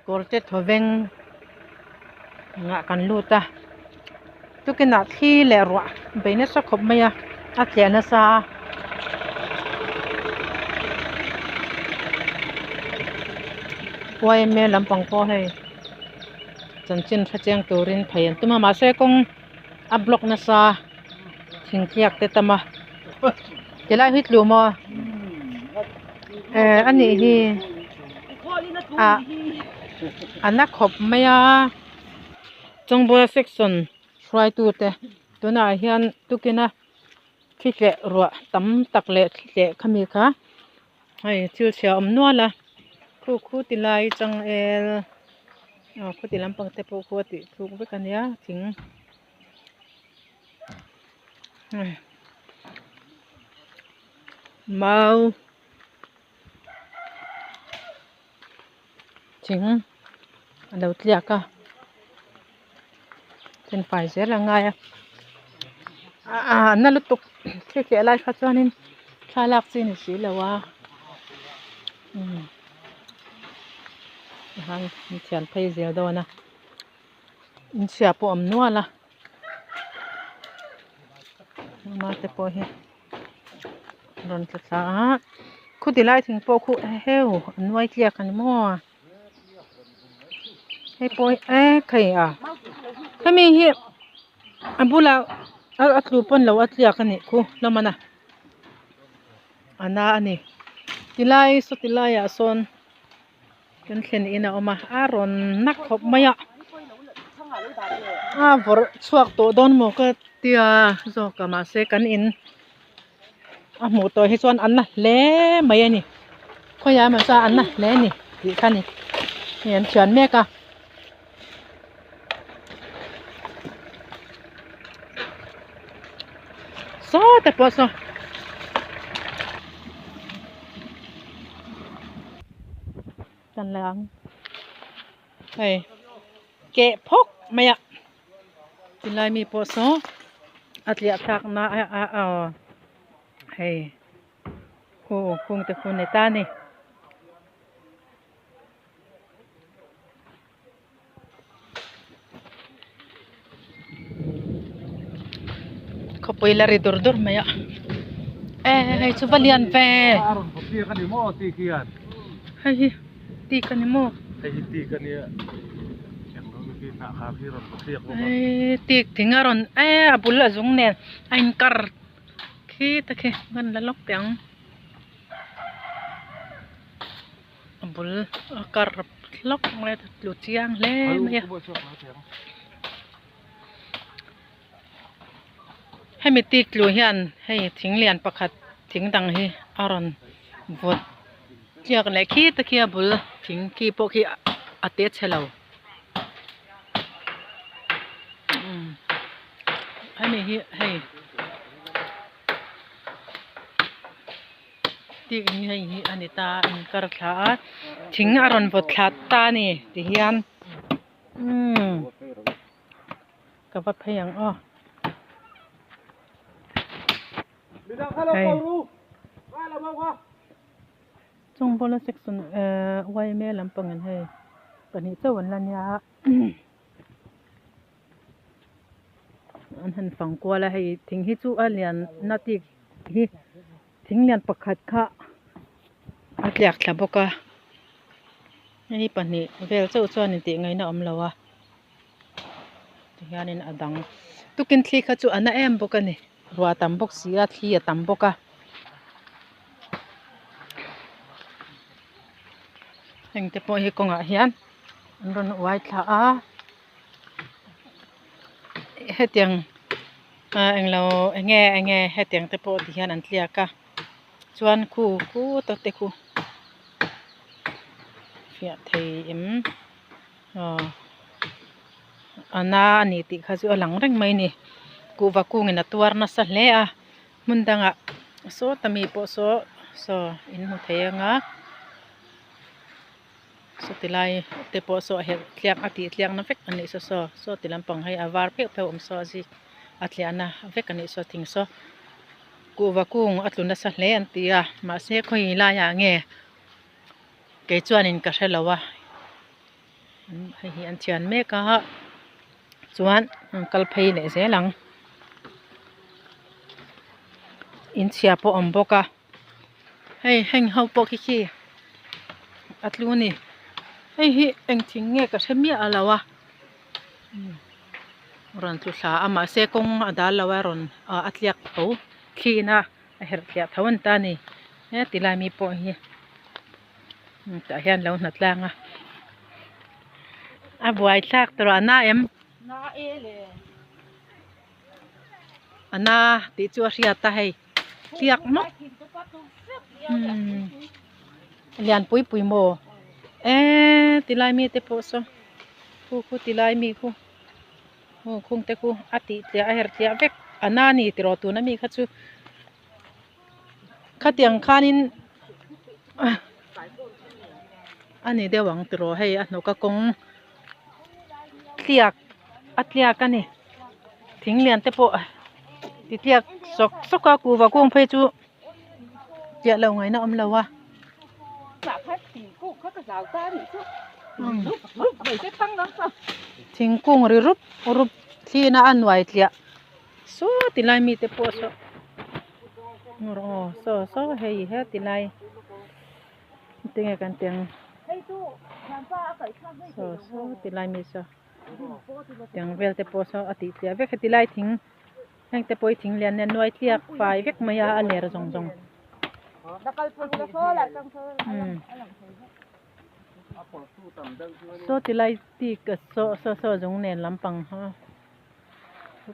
Kawrte thawveng ngah kan lut a tukinah thli leh ruah bei nasa khawp mai a a tliah nasa a. Yma lampang pawh hei chanchin hre chiang turin phei an tum a mahse kawng a block nasa thingtliak te tam a tilai hi tlu maw eh a nih hi ah a na khawp mai a Chawngbawla section hruaitu te tunah hian tukina thli tleh ruah tam tak leh thli tleh khami kha hei thil chhia a awm nual a khu khu ti lai changel aw khuti lampang te pawh khu a tih thluk vek a nia thing. Mau thing a lo tliak a then fai zel a ngai a a na lutuk thil tliah lai kha chuanin thla lak chi a ni si lo a umm tikhan an thian phei zel dawn a. Inchhia pawh a awm nual a hma te pawh hi rawn tla thla a khuti lai thing pawh khu heu a nuai tliak a ni maw hei pawh hi e khai a hemi hi a bulah a tlu pawn lo a tliak a nih khu hlawm a na a na a ni tilai sawti laiah sawn. Kan thlen in a awm a a rawn na khawp mai a a vawrh chhuak tawh dawn maw ka tia zawk a mahse kan in a hmuh tawh hi chuan an na hle mai a ni khawiah emaw chuan an na hle a ni tih kha a ni hei an thian mek a. Saw te pawh saw. Kan la ang hei keh phawk mai a tilai mi pawh saw a tliah thlak na a a aw hei khu khung te khu ni ta a ni. Khawpui la ri dur dur mai a e hei chu va lian ve hei hi tik a ni maw hei tik thing a rawn e a bul a zung nen a in kar khi te khi kan la lawk teh ang. A bul a kar hlawk mai a tlu chiang hle mai a hemi tik tlu hian hei thing lian pakhat thing dang hi a rawn vawt tliak leh khi te khi a bul thing khi pawh khi a te chhe lo hemi hi hei. Tik hi hei hi a ni ta a in kar thla a thing a rawn vawt thla ta a ni ti hian umm ka va phei ang aw hei chung bawla section ehh yma lampang in hei pahnih chauh an la nia. An han fang kual a hei thing hi chu a lian na tik hi thing lian pakhat kha a tliak thla bawk a hei pahnih vel chauh chuan in tih ngaihna a awm lo a tihianin a dang tukin thli kha chu a na em bawk a ni ruah a tam bawk si a thli a tam bawk a heng te pawh hi kawngah hian an rawn uai thla a. Hetiang ah englo enge enge hetiang te pawh ti hian an tliak a chuan khu khu ta te khu fiah thei em aw a na a ni tih kha chu a lang reng mai a ni kuhva kungin a tuar nasa hle a hmun dangah sawta mi pawh saw saw in hmu thei anga. Saw ti lai te pawh saw a herh tliak a tih tliak na vek a nih saw saw saw ti lampang hei a var pheuh pheuh awm saw a zik a tliah na vek a nih saw thing saw kuhva kung a tlu nasa hle an ti a mahse khawi laiah nge kei chuanin ka hre lo a. Hei hi an thian mek a chuan an kal phei leh zel ang in chhia pawh a awm bawk a hei heng ho pawh khi khi a tlu a ni hei hi eng thing nge ka hre miah lo a rawn tlu thla a mahse kawng a dal lo a rawn ah a tliak tho thliin a a herh thliah tho an ta a ni he ti lai mi pawh hi. Tah hian lo hna tlang a a buai thlak tawh a na em a na tih chu a hriat a hei tliak mawp lian pui pui maw eee tilai mi te pawh saw khu khu tilai mi khu aw khung te khu a tih tliah a herh tliah vek a na a ni tiraw tuna mi kha chu. Khatiang khanin a ni deuh ang tiraw hei a hnawk a kawng tliak a tliak a ni thing lian te pawh ti tliak sawk sawk a kuhva kung phei chu tliah loh ngaihna a awm lo a. Thingkung ri rup rup thliin a a nuai tliah. Saw ti lai mite pawh saw aw saw saw hei heti lai tinge kan tih ang saw saw ti lai mi saw tiang vel te pawh saw a tih tliah vek heti lai thing heng te pawh hi thing lian nen nuai tliak fai vek mai a a ler zawng zawng saw ti lai tik saw saw saw zawng nen lampang ha.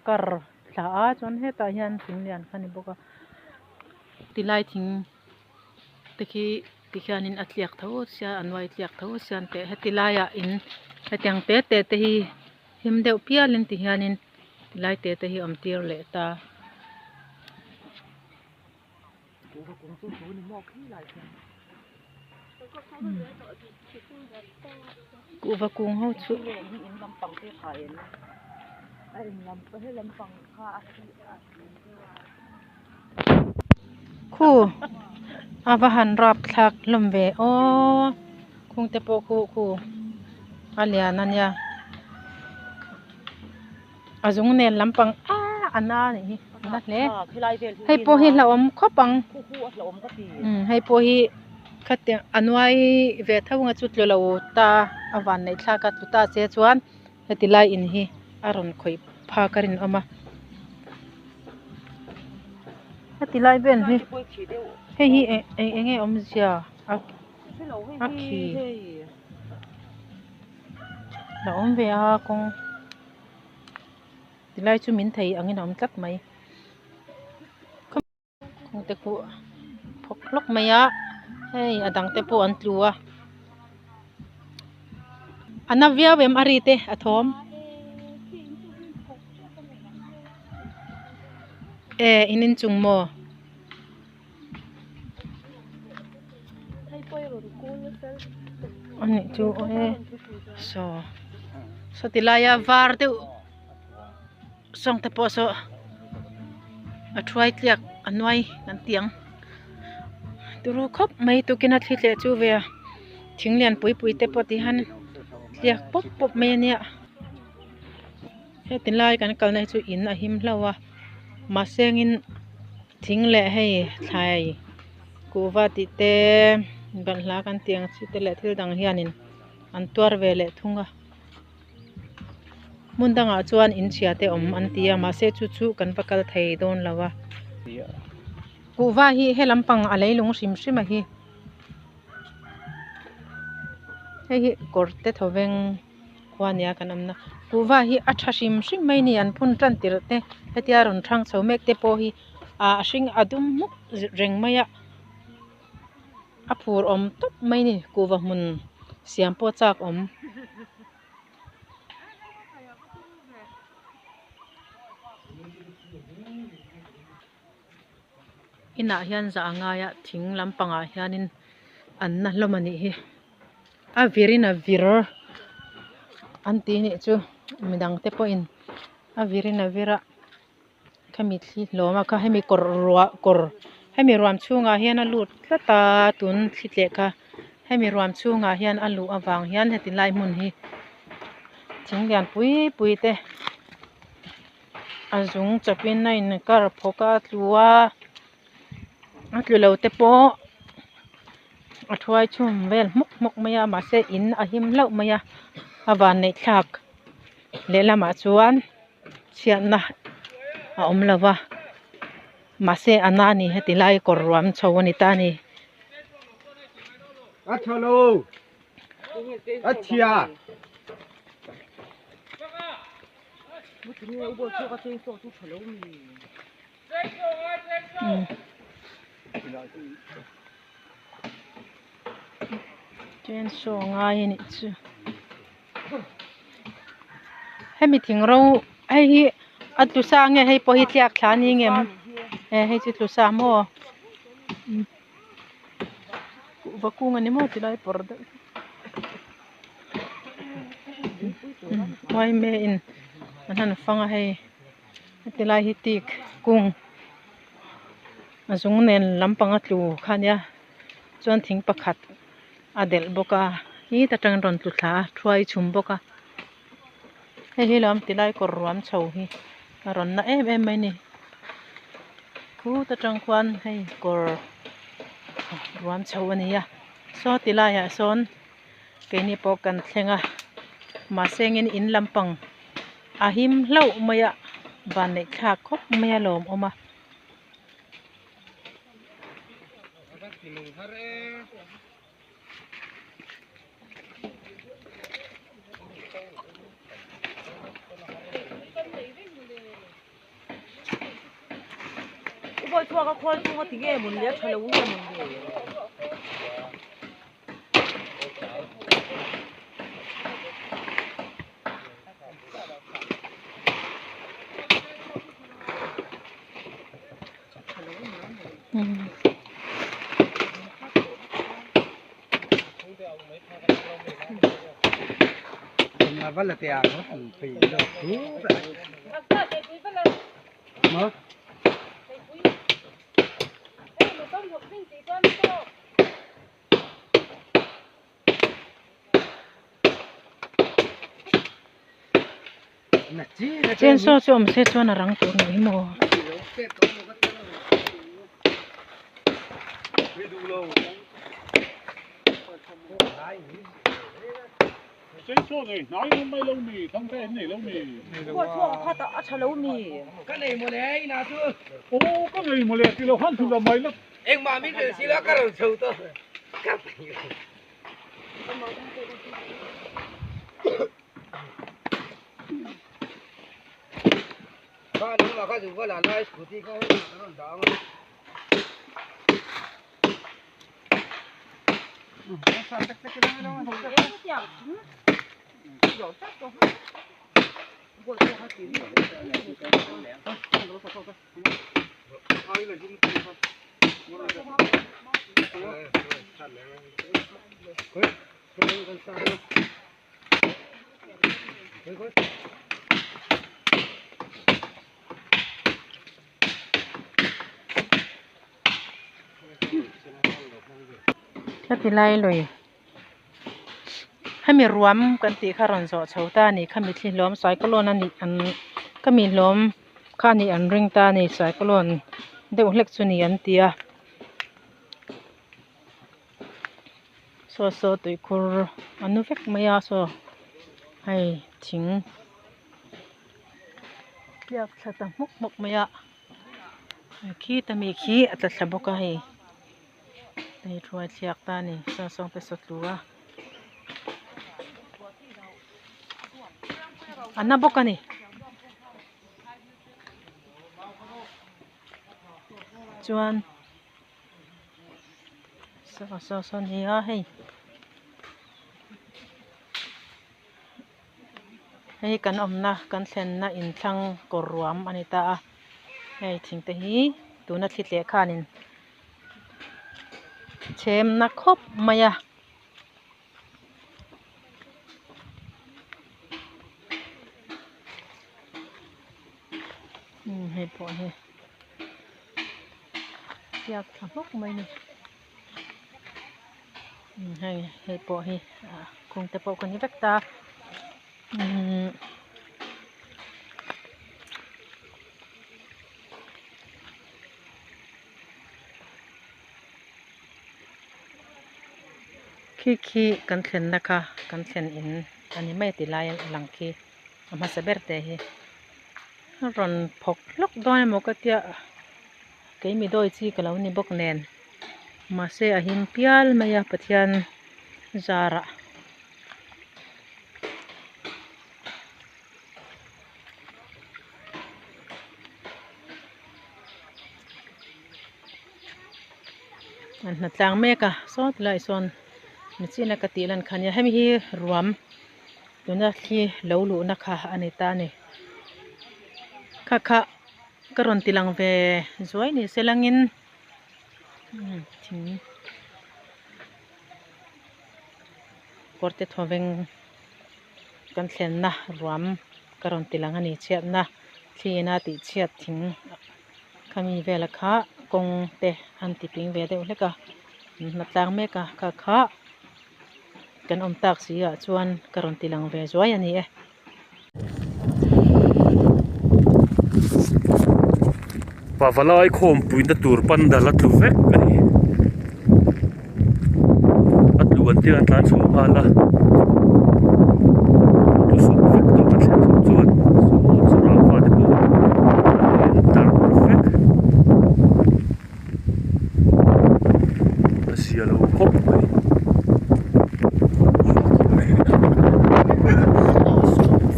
Kar thla a chuan hetah hian thing lian kha a ni bawk a tilai thing te khi tikhianin a tliak tho sia a nuai tliak tho sia an teh heti laiah in hetiang te te te hi him deuh pialin tihianin tilai te te hi a awm tir leh ta. Kuhva kung ho chu khu a va han rap thlak hlawm ve aw khung te pawh khu khu a lian a nia a zung nen lampang ah a na anih hi a na hle hei pawh hi hlauhawm khawp ang hei pawh hi khatiang a nuai ve tho ang a chu tlu lo ta a van neih thlak a tlu ta se chuan heti lai in hi a rawn khawih phak a rinawm a heti lai vel hi hei hi eng eng nge awmzia a a khi a awm ve a kawng. Tilai chu min thei angin a awm tlat mai kawng te khu phawk hlawk mai a hei a dang te pawh an tlu a a na viau em a ri te a thawm e in inchung maw. A nih chu aw e saw saw ti laia var deuh sawng te pawh saw a thuai tliak a nuai kan ti ang turu khawp mai tukin a thli tleh chu ve a thing lian pui pui te pawh ti hian tliak pawp pawp mai a nia heti lai kan kalna hi chu in a him hlauh a mahse engin. Thing leh hei thlai kuhva tih te balhla kan tih ang chi te leh thil dang hianin an tuar ve leh thung a hmun dangah chuan in chhia te awm an ti a mahse chu chu kan va kal thei dawn lo a kuhva hi he lampang a leilung hrim hrim a hi hei hi kawr te thawveng. Khua nia kan awmna kuhva hi a tha hrim hrim mai a ni an phun tan tirh te hetia rawn thang chho mek te pawh hi ah a hring a dum hmuk reng mai a a phur awm tawp mai a ni kuhva hmun siam pawh a chak awm. Inah hian zah a ngai a thing lampangah hianin an na hlawm a nih hi. A vir in a vir an tih nih chu midang te pawhin a vir in a vir a khami thli hlawm a kha hemi kawr ruah kawr hemi ruam chhungah hian a lut tlat a tun thli tleh kha hemi ruam chhungah hian a luh avang hian heti lai hmun hi. Thing lian pui pui te a zung chawpin a inkar phawk a a tlu a a tlu lo te pawh a thuai chhum vel hmawk hmawk mai a mahse in a him hlauh mai a a vanneih thlak lehlamah chuan chhiatna a awm lo va mahse a na a ni heti lai kawr ruam chho a ni ta a ni. A tha lo. A chhia. Chainsaw ngai a nih chu. Hemi thing ro hei hi a tlu sa nge hei pawh hi tliak thla a ni ngem e hei chu tlu sa maw kuhva kung a ni maw tilai pawr deuh hi uaime in an han fang a hei hetilai hi teak kung a zung nen lampang a tlu kha a nia chuan thing pakhat a delh bawk a hit atangin rawn tlu thla a thuai chhum bawk a hei hi lam tilai kawr ruam chho hi a rawn na em em mai a ni khut atang khuan hei kawr ruam chho a ni a saw ti laiah sawn keini pawh kan thleng a mahse engin in lampang a him hlauh mai a vanneih thlak khawp mai a lawmawm a. Chainsaw chu awm se chuan a rang tur ni maw. Heti lai lui hemi ruam kan tih kha rawn zawh chho ta a ni khami thli hlawm cyclone a nih an khami hlawm kha a nih an ring ta a ni cyclone deuh hlek chu ni an ti a saw saw tuikhur a nu vek mai a saw hei thing tliak thla ta hmawk hmawk mai a khita mi khi a tla thla bawk a hei hei thuai thliak ta a ni saw sawng te saw tlu a a na bawk a ni. Chuan saw saw saw a ni a hei hei kan awmna kan thlenna inthlang kawr ruam a ni ta a hei thing te hi tuna thli tleh khanin chhemna khawp mai a. Umm hei pawh hi fiak tha hmawk mai a ni umm hei hei pawh hi ah kung te pawh ka ni vek ta. Umm khi khi kan thlenna kha kan thlen in a ni mai ti lai a lang khi a hmasa ber te hi a rawn phawk hlawk dawn emaw ka tia keimi dawi chi ka lo ni bawk nen mahse a him pial mai a Pathian zarah. An hna tlang mek a saw tilai sawn michina ka tih lan kha nia hemi hi ruam tuna thli lo luhna kha a ni ta a ni kha kha ka rawn ti lang ve zuai ni se langin thing kawr te thawveng kan thlenna ruam ka rawn ti lang a ni chhiatna thli ina tih chhiat thing khami vela kha kawng te an ti ping ve deuh hlek a an hma tlang mek a kha kha kan awm tak si ah chuan ka rawn ti lang ve zuai a ni e. Pavalai khawmpuina tur pandal a tlu vek a ni. A tlu an tir an tlan chhuah nghal a, a tlu sawp vek tawh a thlen chhuah chuan saw churang fa te pawh an en tar vek. A zia lo khawp mai.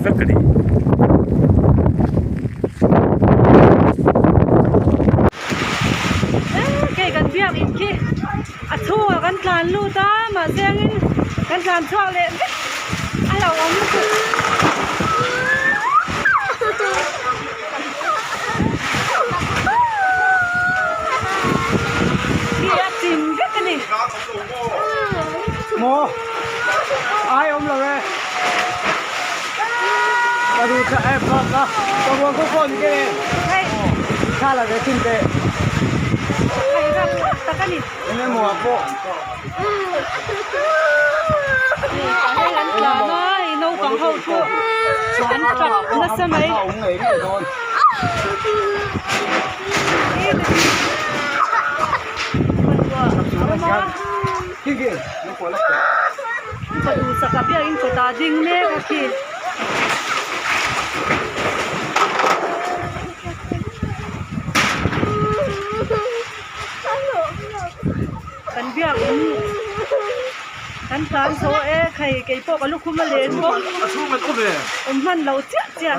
Vek a ni. Kei kan biak in khi a chhungah kan tlan lut a mahse angin kan tlan chhuak leh vek a hlauhawm lutuk. Khi a chim vek a ni. Maw ai awm lo e ka du tha em ka ka ka ruang ko phone ke tha la ve chin te Hei ram thlak tak a ni. Enge maw ah pawh. Hei an tlan a hei naupang ho chu an tap nasa mai. Ka duhsak a biakin kawtah ding mek a khi. Kan biakin kan tlan zo e khai keipawh ka lukhum a len bawk awm hman lo chiah chiah.